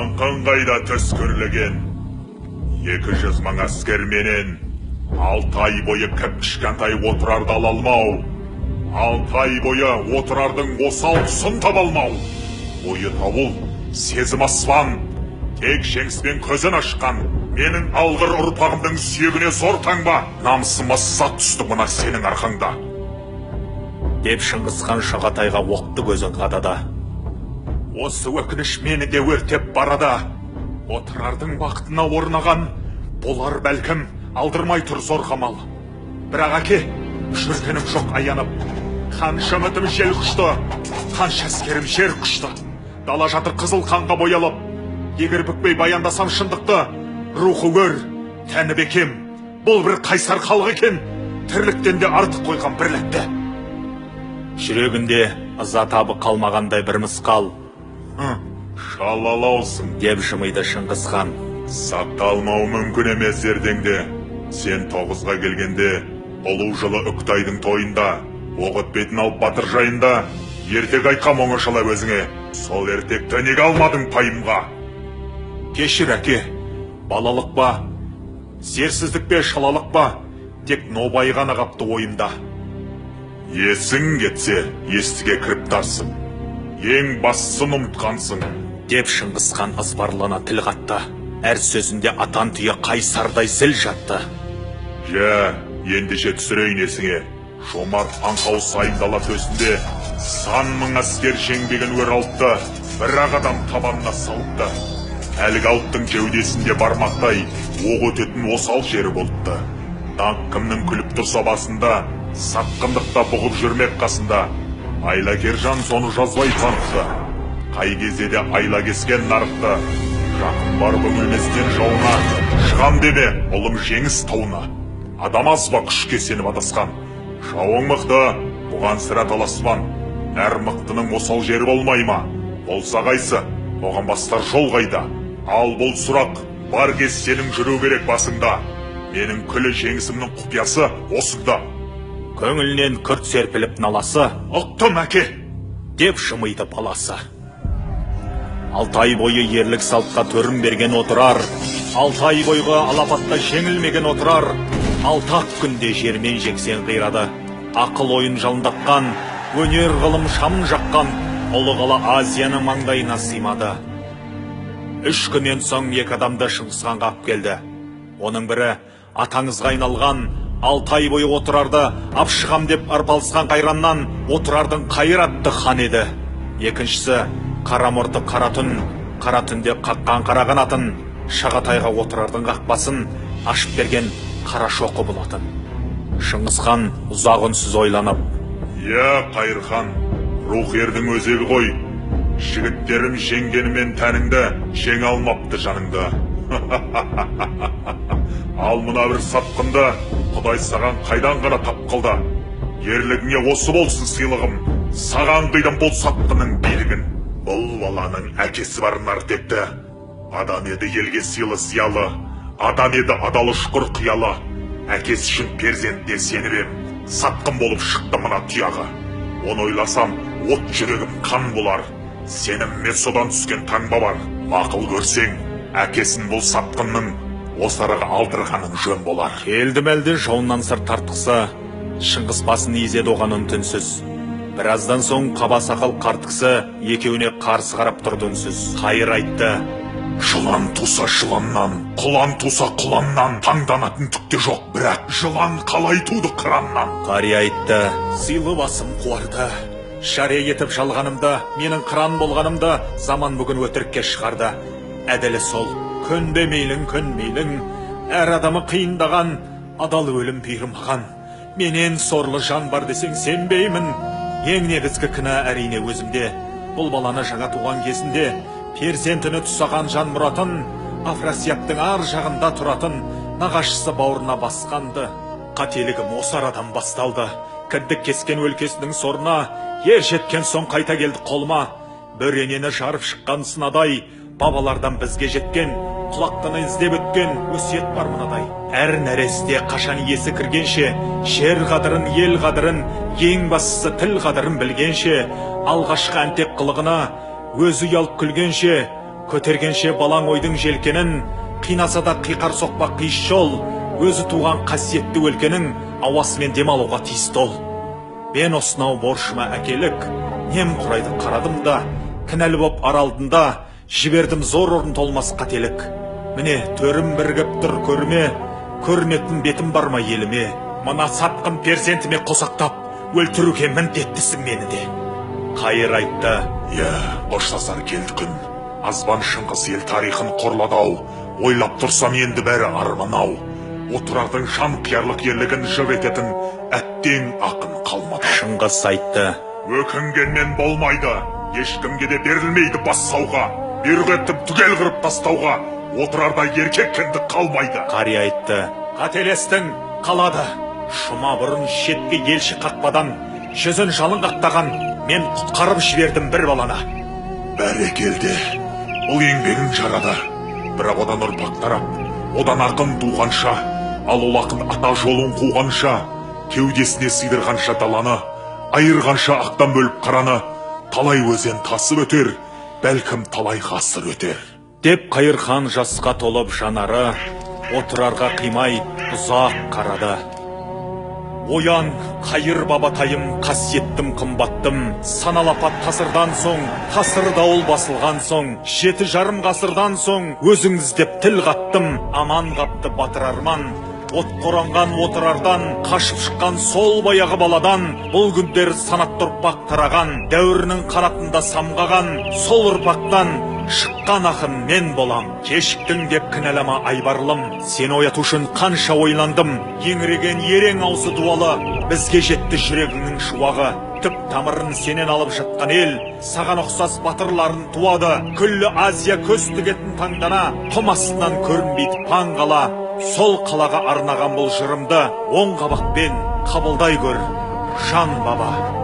Даңқың қайда төскөрлеген? 200 мың әскерменен 6 ай бойы кіп-кішкентай Отырарды ала алмау, 6 ай бойы Отырардың осал тұсын таба алмау. Ойы дауыл, сезім аспан, тек жеңіспен көзін ашқан менің алғыр ұрпағымдың сүйегіне зор таңба, намысыма сызат түсті мына сенің арқаңда. Деп Шыңғысхан Шағатайға оқты көзін қадады. Осы өкініш мені де өртеп барады. Отырардың бақытына орнаған болар бәлкім, алдырмай тұр зор қамал. Бірақ әке, жүргенім жоқ аянып. Қанша үмітім жел құшты, қанша әскерім жер құшты. Дала жатыр қызыл қанға боялып. Егер бүкпей баяндасам шындықты, рухы өр, тәні бекем. Бұл бір қайсар халық екен, тірліктен де артық қойған бірлікті. Жүрегінде ыза табы қалмағандай бір мысқал. Шалалаусың, деп жымиды Шыңғысхан. Сақталмау мүмкін емес зердеңде. Сен 9-ға келгенде, ұлу жылы Үктайдың тойында, оқ өтпейтін алып батыр жайында, ертек айтқам оңашалап өзіңе. Сол ертекті неге алмадың пайымға? Кешір, әке, балалық па, зерсіздік пе, шалалық па, тек нобай ғана қапты ойымда. Есің кетсе, естіге кіріптарсың. Ең бастысын ұмытқансың. Деп Шыңғысхан ызбарлана тіл қатты. Әр сөзінде атан түйе қайсардай зіл жатты. Жә, ендеше түсірейін есіңе. Жомарт аңқау сайын дала төсінде сан мың әскер жеңбеген өр алыпты, бір-ақ адам табанына салыпты. Әлгі алыптың кеудесінде бармақтай оқ өтетін осал жері болыпты. Даңқ кімнің күліп тұрса басында, сатқындықта бұғып жүрмек қасында. Айлакер жан соны жазбай таныпты. Қай кезде де айла кескен нарықты. Жақын барып үңілместен жауына, шығам деме, ұлым жеңіс тауына. Адам аз ба күшке сеніп адасқан? Жауың мықты, бұған сірә таласпан. Әр мықтының осал жері болмай ма? Болса қайсы, оған бастар жол қайда? Ал бұл сұрақ бар кез сенің жүру керек басыңда. Менің күлі жеңісімнің құпиясы осында. Көңілінен күрт серпіліп наласы, Ұқтым, әке, деп жымиды баласы. 6 ай бойы ерлік салтқа төрін берген Отырар, 6 ай бойғы алапатта жеңілмеген Отырар, 6-ақ күнде жермен жексен қирады. Ақыл ойын жалындатқан, өнер ғылым шамын жаққан, ұлы қала Азияның маңдайына сыймады. 3 күннен соң 2 адамды Шыңғысханға алып келді. Оның бірі атаңызға айналған, 6 ай бойы Отырарды апшығам деп арпалысқан қайраннан Отырардың қайратты хан еді. Екіншісі қара мұрты қара түн, қара түнде қаққан қара қанатын, Шағатайға Отырардың қақпасын ашып берген қара шоқы болатын. Шыңғысхан ұзақ үнсіз ойланып, Иә, Қайырхан, рух ердің өзегі ғой. Жігіттерім жеңгенімен тәніңді, жеңе алмапты жаныңды. Ал мына бір сатқынды Құдай саған қайдан ғана тап қылды. Ерлігіңе осы болсын сыйлығым, саған қидым бұл сатқынның билігін. Бұл баланың әкесі бар нартекті. Адам еді елге сыйлы зиялы, адам еді адал ұшқыр қиялы. Әкесі үшін перзентіне сеніп ем, сатқын болып шықты мына тұяғы. Оны ойласам, от жүрегім қан болар. Сенімме содан түскен таңба бар. Мақұл көрсең, әкесін бұл сатқынның осы араға алдырғаның жөн болар. Келді мәлде жауыннан сыр тартқысы, Шыңғыс басын изеді оған үн-түнсіз. Біраздан соң қаба сақал қарт кісі екеуіне қарсы қарап тұрды үнсіз. Қайыр айтты: Жылан туса жыланнан, құлан туса құланнан, таңданатын түк те жоқ, бірақ жылан қалай туды қыраннан? Қария айтты: Сыйлы басым қуарды. Жария етіп жалғанымды, менің қыран болғанымды заман бүгін өтірікке шығарды. Әділі сол, көнбе мейлің, көнмейлің, әр адамы қиындаған, адал өлім бұйырмаған. Менен сорлы жан бар десең сенбеймін. Ең негізгі кінә әрине өзімде. Бұл баланы жаңа туған кезінде перзентіні тұсаған жан мұратын, Афрасияптың ар жағында тұратын нағашысы бауырына басқанды. Қателігім осы арадан басталды. Кіндік кескен өлкесінің сорына, ер жеткен соң қайта келді қолыма. Бөренені жарып шыққан сынадай, бабалардан бізге жеткен, құлақтаны іздеп өткен өсиет бар мынадай. Әр нәресте қашан есі кіргенше, жер қадірін, ел қадірін, ең бастысы тіл қадірін білгенше, алғашқы әнтек қылығына өзі ұялып күлгенше, Көтергенше балаң ойдың желкенін, қинаса да қиқар соқпақ қиыс жол, өзі туған қасиетті өлкенің ауасымен демалуға тиісті ол. Мен осынау борышыма әкелік, немқұрайды қарадым да, кінәлі боп ар алдында, жібердім зор орын толмас қателік. Міне, төрім бірігіп тұр көріме, көрінетін бетім бар ма еліме? Мына сатқын перзентіме қосақтап, өлтіруге міндеттісің мені де. Қайыр айтты: Иә, қоштасар келді күн. Азбан Шыңғыс ел тарихын қорлады-ау. Ойлап тұрсам енді бәрі арман-ау. Отырардың жан қиярлық ерлігін жыр ететін әттең ақын қалмады. Шыңғыс айтты: Өкінгенмен болмайды, ешкімге де берілмейді бас сауға. Бұйрық еттім түгел қырып тастауға. Отырарда еркек кіндік қалмайды. Қари айтты: Қателестің, қалады. Жұма бұрын шеткі елші қақпадан жүзін жалын қақтаған, мен құтқарып жібердім бір баланы. Бәрекелді, бұл еңбегің жарады. Бірақ одан ұрпақ тарап, одан ақын туғанша, ал ол ақын ата жолын қуғанша, кеудесіне сыйдырғанша даланы, айырғанша ақтан бөліп қараны, талай өзен тасып өтер, бәлкім талай ғасыр өтер. Деп Қайырхан жасқа толып жанары, Отырарға қимай ұзақ қарады. Оян, Қайыр бабатайым, қасиеттім, қымбаттым, саналы апат тасырдан соң, тасыр дауыл басылған соң, 7,5 ғасырдан соң, өзің іздеп тіл қаттым, аман қапты батыр арман, от қоранған Отырардан, қашып шыққан сол баяғы баладан, бұл күндер санатты ұрпақ тараған, дәуірінің қанатында самғаған, сол ұрпақтан шыққан ақын мен болам. Кешіктің деп кінәлама айбарлым, сені ояту үшін қанша ойландым, еңіреген ерең аузы дуалы, бізге жетті жүрегіңнің шуағы. Түп тамырын сенен алып жатқан ел, саған ұқсас батырларын туады, күллі Азия көз тігетін таңдана, құм астынан көрінбейді паң қала. Сол қалаға арнаған бұл жырымды оң қабақпен қабылдай көр, жан баба.